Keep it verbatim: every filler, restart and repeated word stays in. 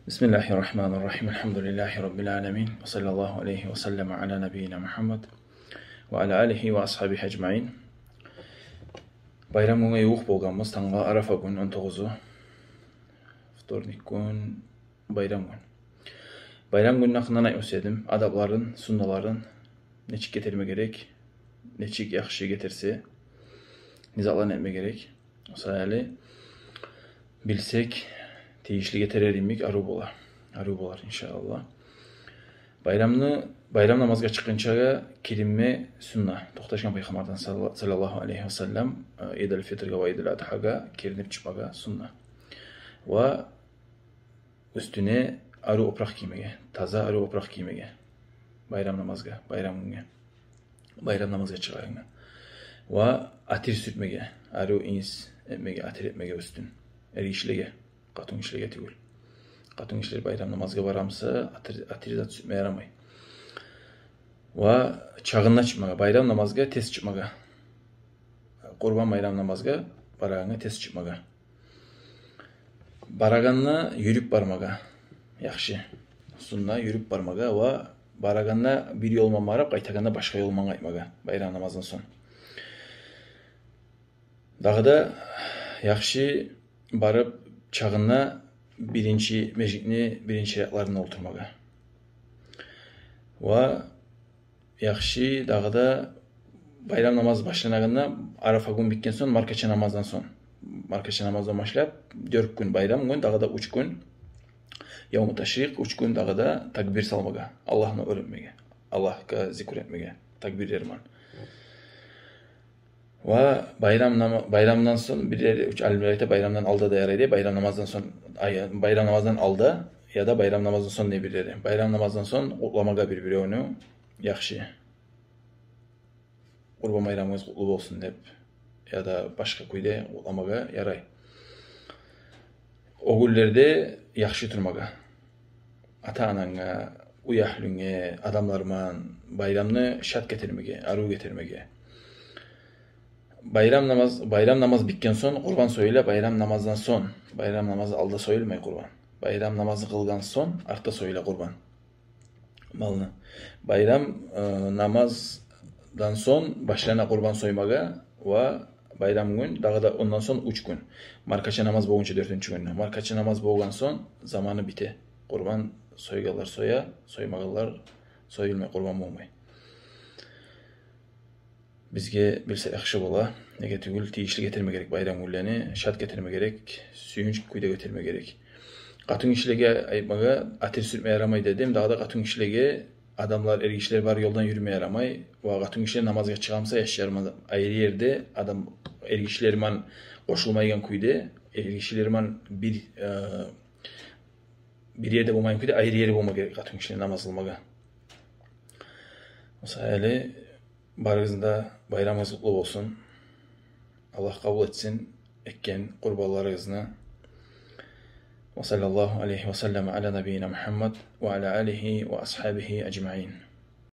بسم الله الرحمن الرحيم. الحمد لله رب العالمين. وصلى الله عليه وسلم على نبينا محمد وعلى آله وأصحابه أجمعين. Байрам гюнге ювукъ болгъанбыз. Тангала Арафа гюн, он тогъузу. Вторник гюн, байрам гюн. Байрам гюнню гьакъындан айтма сюедим. Адапларын, сунналарын, нечик гетерме герек, нечик яхшы гетерсе, не затланы этме герек. Масала, билсек, тийишли гетерер йимик, арив болар. Арив болар, иншааллагь. Байрамны, байрам намазгъа чыкъгъынчагъа киринме сунна. Токъташгъан Пайхаммардан салла-, саллаллагьу алайгьи ва саллам, э, Идул Фитргъа ва Идул Адхагъа киринип чыкъмагъа сунна. Ва уьстюне арив опуракъ гиймеге, таза арив опуракъ гиймеге. Байрам намазгъа, байрам гюнге. Байрам намазгъа чыгъагъангъа. Ва атир сюртмеге, арив ийис этмеге, атир этмеге уьстюн. Эргишилеге, къатынгишилеге тюгюл. Къатынгишилер байрам намазгъа барамса, атир, атир зат сюртме ярамай. Ва чагъында чыкъмагъа, байрам намазгъа тез чыкъмагъа. Къурбан байрам намазгъа барагъангъа тез чыкъмагъа. Барагъанда юрюп бармагъа яхшы. Сунна юрюп бармагъа ва барагъанда бир ёлман барып, къайтагъанда башгъа ёлман къайтмагъа байрам намаздан сонг. Дагъы да яхшы барып, чагъында биринчи межитни биринчи рядларында олтурмагъа. Ва яхшы дагъы да байрам намаз башланагъанда, Арафа гюн битген сонг, маркача намаздан сонг. Маркача намаздан башлап, дёрт гюн байрам гюн, дагъы да уьч гюн явму ташрикъ, уьч гюн дагъы да такбир салмагъа, Аллагьны оьр этмеге, Аллагьгъа зикр этмеге, такбирлер ман. Ва байрам нама-, байрамдан сонг, бирлери, уьч алимлер айта, байрамдан алда да ярай дей, байрам намаздан сонг, ай, байрам намаздан алда, яда байрам намаздан сонг дей бирлери. Байрам намаздан сонг къутламагъа бир-биревню яхшы. Къурбан байрамыгъыз къутлу болсун деп, яда башгъа кюйде къутламагъа ярай. О гюнлерде яхшы турмагъа. Ата-ананга, уьягьлюнге, адамлар ман байрамны шат гетермеге, арив гетермеге. Байрам намаз, байрам намаз битген сонг къурбан союла, байрам намаздан сонг. Байрам намазы алда союлмай къурбан. Байрам намазы къылгъан сонг артда союла къурбан малны. Байрам, э, намаздан сонг башлана къурбан соймагъа ва байрам гюн, дагъы да ондан сонг уьч гюн. Маркача намаз болгъунча дёртюнчю гюнню. Маркача намаз болгъан сонг заманы бите. Къурбан сойгъанлар соя, соймагъанлар союлмай, къурбан болмай. Бизге билсе яхшы бола. Неге тюгюл, тийишли гетерме герек байрам гюнлени, шат гетерме герек, сююнч кюйде гетерме герек. Къатынгишилеге айтмагъа, атир сюртме ярамай дедим. Дагъы да къатынгишилеге, адамлар, эргишилер бар ёлдан юрюме ярамай. Ва къатынгишилер намазгъа чыгъамса, яшлар ман айры ерде, адам эргишилер ман къошулмайгъан кюйде, эргишилер ман бир, э, бир ерде болмайгъан кюйде, айры ери болма герек къатынгишилер намаз къылмагъа. Масала, барыгъызны да байрамыгъыз къутлу болсун. Аллагь къабул этсин этген къурбанларыгъызны. وصلى الله عليه وسلم على نبينا محمد وعلى آله وأصحابه أجمعين.